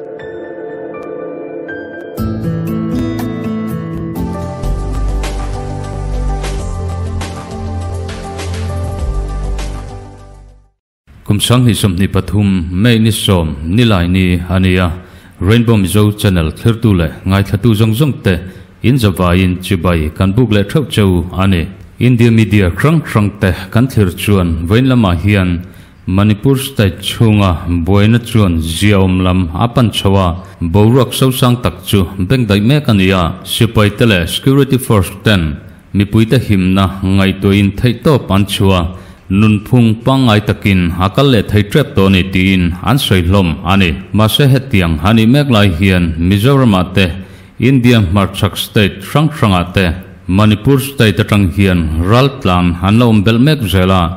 Kum 2023 May ni 10 Nilaini a ni a, Rainbow Mizo Channel thlirtu leh ngaithlatu zawng zawng te in zavaiin chibai kan buk leh theuh cheu a ni. India media hrang hrang te kan thlir chuan vawiin lamah hian Manipur state chhunga buaina chuan ziaawm lam a pan chho a, boruak sosang tak chu bengdaih mek a ni a, sipai te leh security force ten Mipuite himna ngaihtuahin theihtawp an chhuah a, nunphung pangngai takin a kal leh thei tep tawh a ni tiin an sawi hlawm a ni. Mahse hetiang a nih mek lai hian Mizoramah te, India hmarchhak state hrang hrangah te, Manipur state atang hian raltlan an la awm belh mek zel a.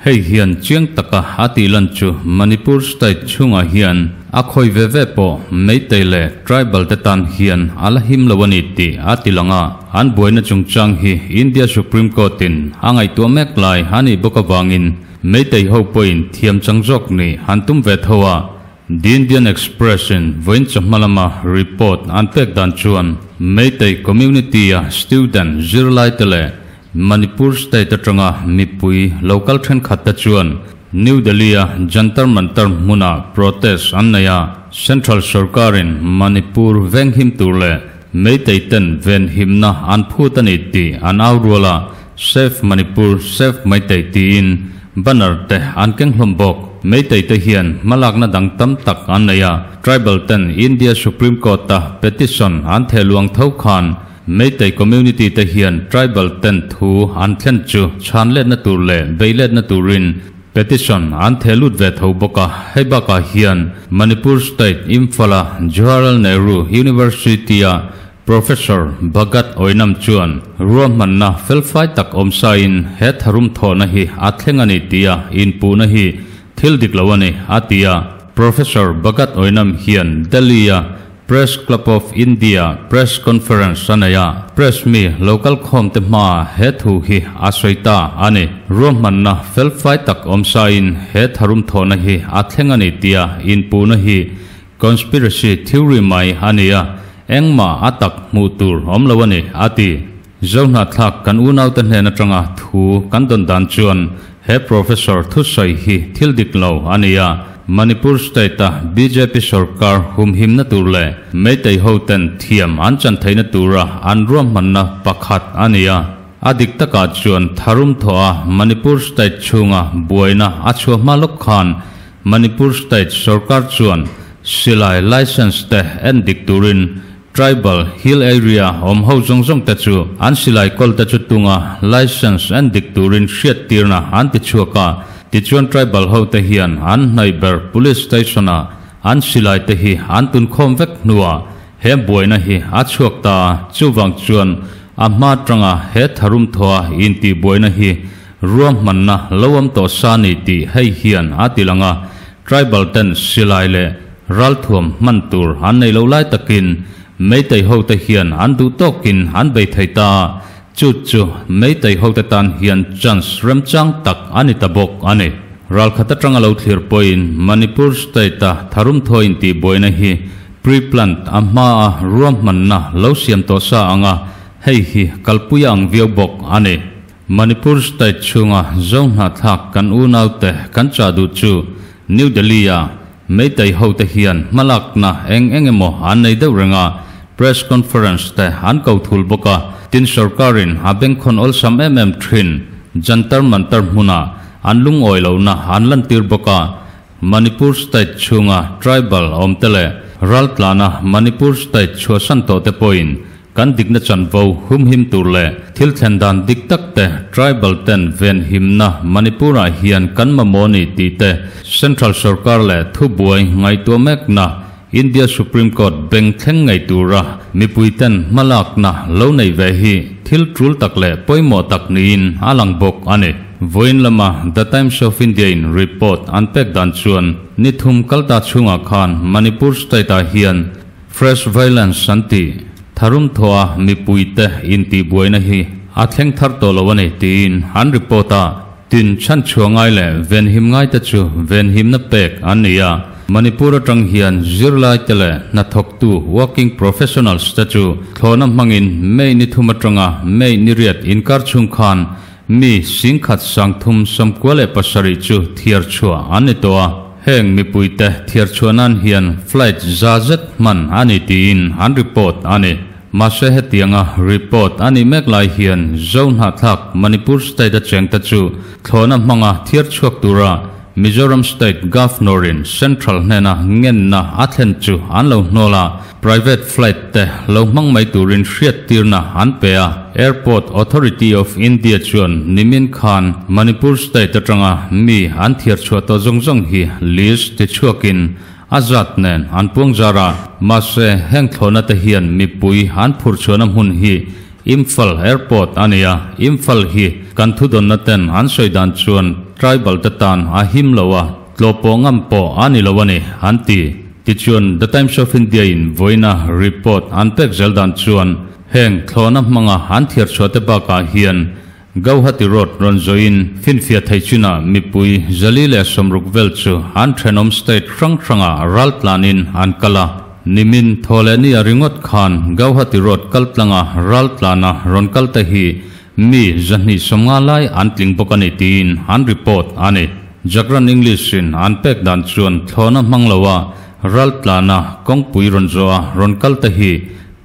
Hei hian chiang taka a tih lan chu Manipur state chhungah hian a khawi ve ve pawh Meitei leh tribal te tan hian a la him lo a ni tih a ti lang a. An buaina chungchang hi India Supreme Court in a ngaihtuah mek lai a nih bawk avangin Meitei ho pawhin thiam chang zawk nih an tum ve tho a. The Indian Express in vawiin chawhma lama report an pek dan chuan Meitei community a student zirlai te leh Manipur state atanga mipui local thenkhat te chuan New Delhi-a Jantar Mantar hmunah protest an nei a, Central sorkarin Manipur venghim tur leh Meitei ten venhimna an phut a ni tih an au rual a, Save Manipur, Save Meitei tiin banner te an keng hlawm bawk. Meitei te hian hmalakna dang tam tak an nei a, tribal ten India Supreme Court-a petition an thehluang tho khan Meitei community te hian tribal ten thu an thlen chu chhan letna tur leh bei letna turin petition an theh lut ve tho bawk a. Hei bakah hian Manipur state Imphal-a Jawaharlal Nehru University-a Professor Bhagat Oinam chuan ruahmanna felfai tak awmsain he tharum thawhna hi a thleng a ni tia inpuhna hi thil dik lo a ni, a ti a. Professor Bhagat Oinam hian Delhi-a Press Club of India Press Conference a nei a, press mi lo kal khawm te hmaah he thu hi a sawi ta a ni. Ruahmanna felfai tak awm sain he tharum thawhna hi a thleng a ni tia inpuhna hi conspiracy theory mai a ni a, engmah a tak hmuh tur awm lo a ni, a ti. Zohnahthlak kan unaute hnen atanga thu kan dawn dan chuan he Professor thusawi hi thil dik lo a ni a, Manipur state-a bjp sorkar humhimna tur leh Meitei hoten thiam an chan theihna tura an ruahmanna pakhat a ni a. A dik takah chuan tharum thawha Manipur state chhunga buaina a chhuah hma lawk khan Manipur state sorkar chuan silai license te en dik turin Tribal Hill Area awm ho zawng zawng te chu an silai kawl te chu tunga license en dik turin hriattirna an ti chhuak a, tichuan tribal ho te hian an hnaih ber Police Station ah an silai te hi an tunkhawm vek hnuah he buaina hi a chhuak ta a, chuvang chuan a hma tanga he tharum thawha intihbuaina hi ruahmanna lo awm tawh sa ni tih hei hian a ti lang a, tribal ten silai leh Ralthuam hman tur an nei lo lai takin Meitei hote hian an duh tawkin an bei thei ta a, chu chu Meitei hote tan hian chance remchang tak a ni ta bawk a ni. Ralkhat atanga lo thlir pawhin Manipur state-a tharum thaw intihbuaina hi pre-planned a hmaa ruahmanna lo siam tawh sa anga hei hi kalpui a ang viau bawk a ni. Manipur state chhunga Zohnahthlak kan unaute kan chah duh chu New Delhi-a Meitei hote hian hmalakna eng eng emaw an nei deuh reng a, press conference te an ko thul bawk a, tin sorkarin a bengkhawn awlsam em em thin Jantar Mantar hmunah an lungawi lohna an lantir bawk a, Manipur state chhunga tribal awmte leh raltlana Manipur state chhuahsan tawhte pawhin Kan dikna chanvo humhim tur leh thil thlen dan dik tak te tribal ten venhimna Manipur-ah hian kan mamawh ni tih te Central sorkar leh thubuai ngaihtuah mekna India Supreme Court beng thleng ngei tura mipui ten hmalakna lo nei ve hi thil tul tak leh pawimawh tak niin a lang bawk a ni. Vawiin lama The Times of India-in report an pek dan chuan ni thum kalta chhungah khan Manipur state-ah hian Fresh violence an tih tharum thawha mipuite intihbuaina hi a thleng thar tawh lo a ni tiin an report a. Tin chhanchhuah ngai leh venhim ngaite chu venhimna pek an ni a. Manipur atang hian zirlai te leh hnathawktu, working professionals, te chu thlawhna hmangin May ni thum atanga May ni riat inkar chhung khan mi singkhat sangthum 97 chu thiar chhuah an ni tawh a. Heng mipuite thiar chhuah nan hian flight za zet hman a ni tiin an report a ni. Mahse hetianga report a nih mek lai hian Zohnahthlak Manipur state a chengte chu thlawhna hmanga thiar chhuak tura Mizoram State Governor-in Central hnena ngenna a thlen chu an lo hnawl a, private flight te lo hmang mai turin hriattirna an pe a. Airport Authority of India chuan nimin khan Manipur State atanga mi an thiar chhuah tawh zawng zawng hi list tichhuakin a zat nen an puang zar a, mahse heng thlawhna te hian mipui an phurh chhuahna hmun hi Imphal Airport a ni a, Imphal hi kan thudawnna ten an sawi dan chuan tribal te tan a him lo a, tlawh pawh ngam pawh a ni lo a ni, an ti. Tichuan The Times of India in vawiina report an pek zel dan chuan heng thlawhna hmanga an thiar chhuah te bakah hian Gauhati Road rawn zawhin finfiah thei chinah mipui 160 vel chu an thenawm state hrang hrangah ral tlanin an kal a. Nimin Thawhlehnia ringawt khan Gauhati Road kal tlanga ral tlana rawn kal te hi mi 250 lai an tling bawk a ni tiin an report a ni. Jagran English in an pek dan chuan thlawhna hmang loa ral tlana kawngpui rawn zawha rawn kal te hi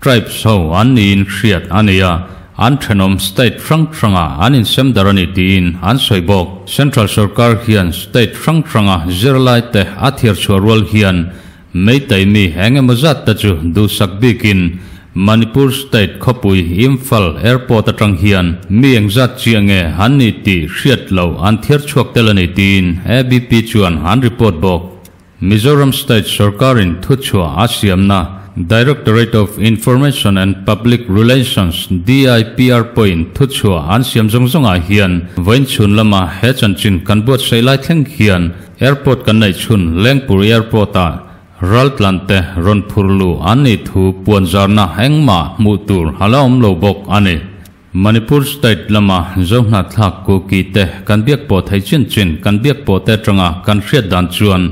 Tribes ho an niin hriat a nei a, an thenawm state hrang hrangah an insem dar a ni tiin an sawi bawk. Central sorkar hian state hrang hranga zirlai te a thiar chhuah rual hian Meitei mi eng emaw zat te chu duhsak bikin Manipur state khawpui Imphal airport atang hian mi engzat chiah nge an ni tih hriat loh an thiar chhuak tel a ni tiin ABP chuan an report bawk. Mizoram State sorkarin thuchhuah a siamna Directorate of Information and Public Relations, DIPR, pawhin thuchhuah an siam zawng zawngah hian vawiin chhun lama he chanchin kan buatsaih lai thleng hian Airport kan neih chhun Lengpur Airport-ah raltlante rawn phur luh an nih thu puanzarna engmah hmuh tur a la awm lo bawk a ni. Manipur State lama Zohnahthlak Kuki te kan biak pawh thei chin chin kan biak pawh te atanga kan hriat dan chuan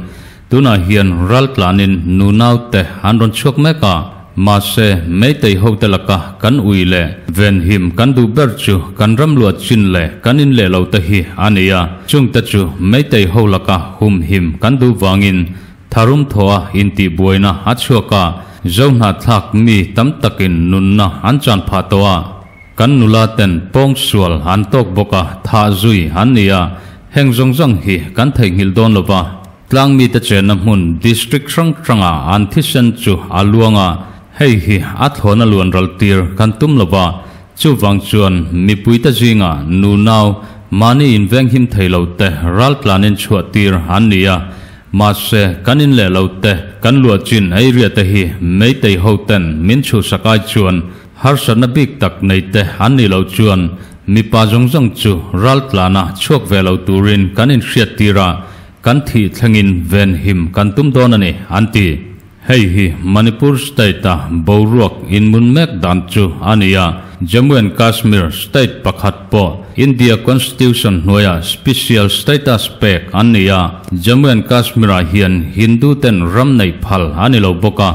tunah hian raltlanin nunau te an rawn chhuak mek a, mahse Meitei ho te laka kan ui leh venhim kan duh ber chu kan ram luah chin leh kan in leh lo te hi a ni a, chung te chu Meitei ho laka humhim kan duh vangin tharum thawha intihbuaina a chhuak a, Zohnahthlak mi tam takin nunna an chan phah tawh a. Kan nula ten pawng sual an tawk bawk a, thah zui an ni a, heng zawng zawng hi kan theihnghilh dawn lo va. Tlang mite chenna hmun district hrang hrangah an thisen chu a luang a, hei hi a thlawna luan ral tir kan tum lo va, chuvang chuan mipuite zingah nunau mahni invenghim thei lo te raltlanin chhuah tir an ni a, mahse kan in leh lo te kan luah chin ei riah te hi meitei ho ten min chhuhsak ai chuan Harsatna bik tak nei te an nih loh chuan mipa zawng zawng chu raltlana chhuak ve lo turin kan inhriat tir a, kan thih thlengin venhim kan tum dawn a ni, an ti. Hei hi Manipur state-a boruak inmun mek dan chu a ni a, Jammu and Kashmir state pakhat pawh India Constitution hnuaiah special status pek an ni a, Jammu and Kashmir-ah hian Hindu ten ram neih phal a ni lo bawk a,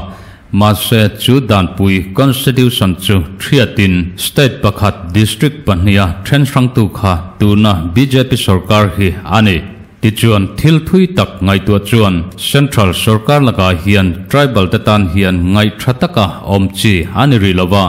Mahse, chu danpui, Constitution, chu thiatin state pakhat, district pahniha then hrangtu kha tuna bjp sorkar hi a ni. Tichuan, thil thui tak ngaihtuah chuan central sorkar lakah hian tribal te tan hian ngaih tha taka awm chi a ni rih lo va.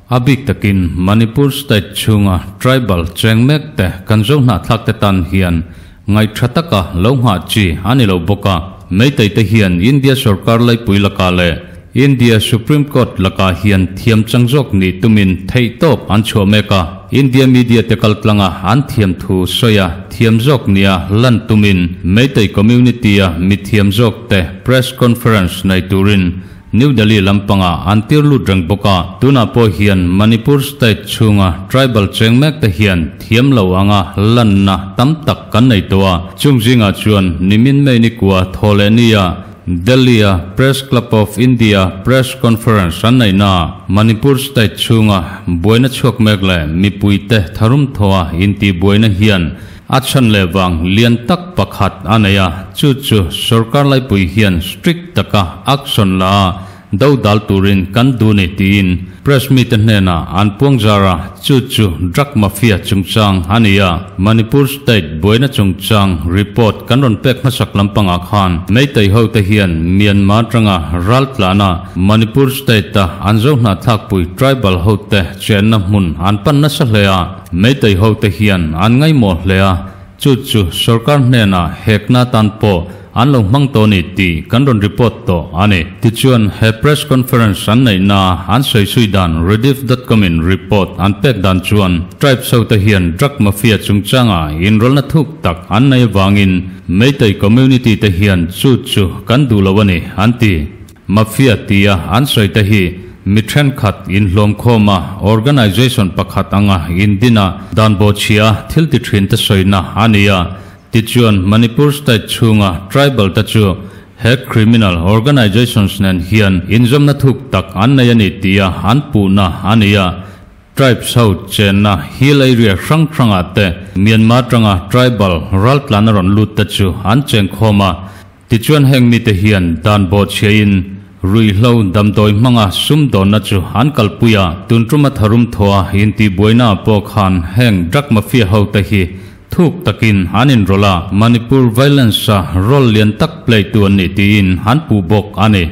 A bik takin Manipur state chhunga tribal cheng mek te kan zo hnahthlak te tan hian Ngaih tha taka lo nghah chi a ni lo bawk a, Meitei te hian India sorkar laipui lakah leh India Supreme Court lakah hian thiam chang zawk nih tumin theihtawp an chhuah mek a, India media te kaltlanga an thiam thu sawi a thiam zawk nia lan tumin Meitei community-a mithiam zawk te press conference nei turin New Delhi lampangah an tir lut reng bawk a, tunah pawh hian Manipur state chhunga tribal cheng mek te hian thiam lo anga lanna tam tak kan nei tawh a, chung zingah chuan nimin May ni kua thaw leh nia Delhi-a Press Club of India press conference an neihnaah Manipur state chhunga buaina chhuak mek leh mipuite tharum thawha intihbuaina hian A chhan leh vang lian tak pakhat a nei a, chu chu sorkar laipui hian strict taka action la a, do dal turin kan duh ni tiin press mite hnenah an puang zar a, chu chu drug mafia chungchang a ni a. Manipur state buaina chungchang report kan rawn pek hmasak lampangah khan Meitei hote hian Myanmar atanga ral tlana Manipur state-a an zo hnahthlakpui tribal hote chenna hmun an pan nasa hle a, Meitei hote hian an ngaihmawh hle a, chu chu sorkar hnenah hekna tan pawh an lo hmang tawh a ni tih kan rawn report tawh a ni. Tichuan, he press conference an neihna an sawisui dan Rediff dot com in report an pek dan chuan tribes hote hian drug mafia chungchanga inrawlhna thuk tak an nei avangin Meitei community te hian chu chu kan duh lo a ni an ti. Mafia tia an sawi te hi mi thenkhat inhlawmkhawm a, organization pakhat anga indin a, dan bawhchhia thil ti thin te sawina a ni a. Tichuan, Manipur state chhunga tribal te chu he criminal organizations nen hian inzawmna thuk tak an nei a ni tia an puhna a ni a. Tribes ho chenna hill area hrang hrangah te Myanmar tanga tribal raltlan a rawn lut te chu an chengkhawm a. Tichuan heng mite hian dan bawhchhiain ruihhlo damdawi hmanga sumdawnna chu an kalpui a, tun tuma tharum thawha intihbuaina pawh khan heng drug mafia ho te hi thuk takin an inrawlh a, Manipur violence-a role lian tak play tu an nih tiin an puh bawk a ni.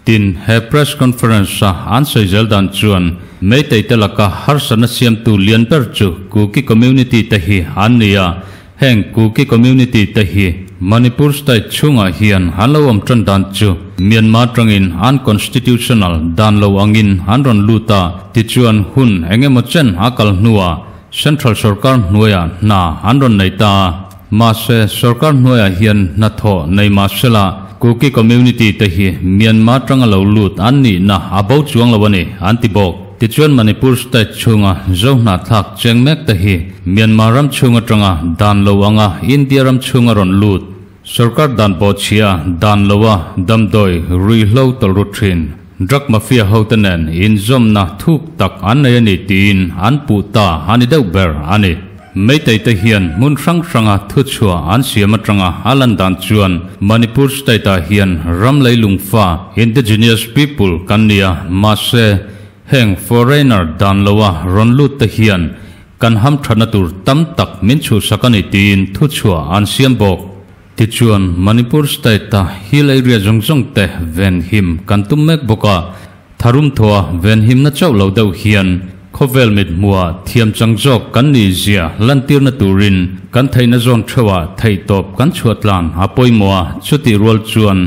Tin, he press conference-a an sawi zel dan chuan Meitei te laka harsatna siamtu lian ber chu Kuki community te hi an ni a, Heng Kuki community te hi Manipur state chhungah hian an lo awm tan dan chu Myanmar tangin an constitutional dan lo angin an rawn lut a, tichuan hun eng emaw chen a kal hnuah central sorkar hnuaiah hna an rawn nei ta a. Mahse, sorkar hnuaiah hian hnathawh nei mahsela Kuki community te hi Myanmar tanga lo lut an nihna a bo chuang lo a ni, an ti bawk. Tichuan Manipur state chhunga Zo hnahthlak cheng mek te hi Myanmar ram chhung atanga dan lo anga India ram chhunga rawn lut, sorkar dan pawhchhia dan loa damdawi ruihhlo tawlh ru thin, drug mafia hote nen inzawmna thuk tak an nei a ni tiin an puh ta a ni deuh ber a ni. Meitei te hian hmun hrang hranga thuchhuah an siam atanga a lan dan chuan Manipur state ah hian ram leilungfa, indigenous people, kan ni a, mahse heng foreigner dan loa rawn lut te hian kan hamthatna tur tam tak min chhuhsak a ni tiin thuchhuah an siam bawk. Tichuan Manipur state a hill area zawng zawng te venhim kan tum mek bawk a, Tharum thawha venhimna chauh lo deuh hian khawvel mit hmuha thiam chang zawk kan nih zia lantirna turin kan theihna zawn theuhah theihtawp kan chhuah tlan a pawimawh a, chutih rual chuan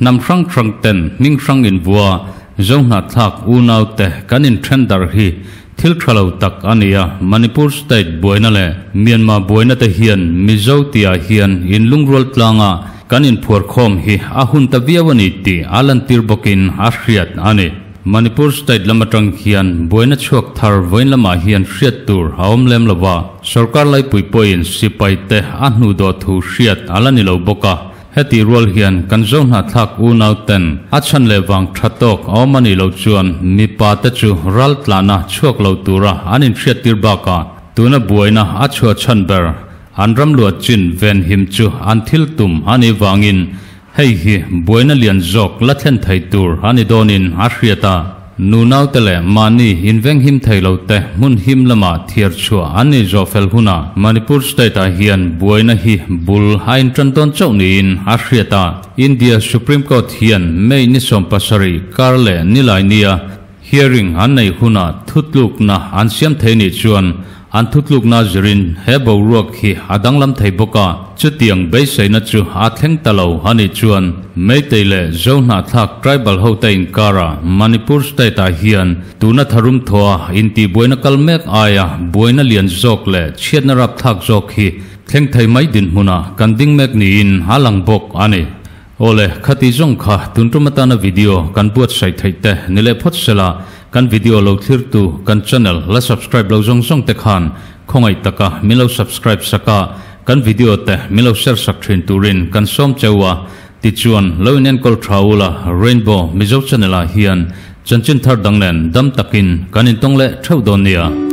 hnam hrang hrang ten hming hrang invua Zohnahthlak unaute kan inthen darh hi thil tha lo tak a ni a, Manipur state buaina leh Myanmar buaina te hian Mizo tihah hian inlungrual tlanga kan inphuarkhawm hi a hun ta viau a ni tih a lantir bawkin a hriat a ni. Manipur state lam atang hian buaina chhuak thar vawiin lamah hian hriat tur a awm lem lo va, sorkar laipui pawhin sipai te a hnu dawh thu hriat a la ni lo bawk a. Hetih rual hian kan zo hnahthlak unau ten a chhan leh vang tha tawk a awm a nih loh chuan mipa te chu ral tlana chhuak lo tura an inhriattir bakah tuna buaina a chhuah chhan ber an ram luah chin venhim chu an thil tum a nih vangin hei hi buaina lian zawk la thlen thei tur a ni dawnin a hriat a. Nunaute leh mahni invenghim thei lo te hmun him lamah thiar chhuah an ni zawh fel hunah Manipur state-ah hian buaina hi bul a intan dawn chauh niin a hriat a. India Supreme Court hian May ni 17 kar leh nilai nia hearing an neih hunah thutlukna an siam thei nih chuan An thutlukna zirin he boruak hi a danglam thei bawk a, chutiang beiseina chu a thleng ta lo a nih chuan Meitei leh Zohnahthlak tribal hote inkara Manipur state-ah hian tuna tharum thawha intihbuaina kal mek aia buaina lian zawk leh chhiatna rapthlak zawk hi thleng thei mai dinhmunah kan ding mek niin a lang bawk a ni. Awle, khati zawng kha tun tum atana video kan buatsaih theih te ni leh phawt sela, kan video lo thlirtu kan channel la subscribe lo zawng zawng te khan khawngaih taka min lo subscribe sak a, kan video te min lo share sak thin turin kan sawm cheu a, tichuan lo in enkawl tha ula Rainbow Mizo channel ah hian chanchin thar dang nen dam takin kan intawng leh theuh dawn nia.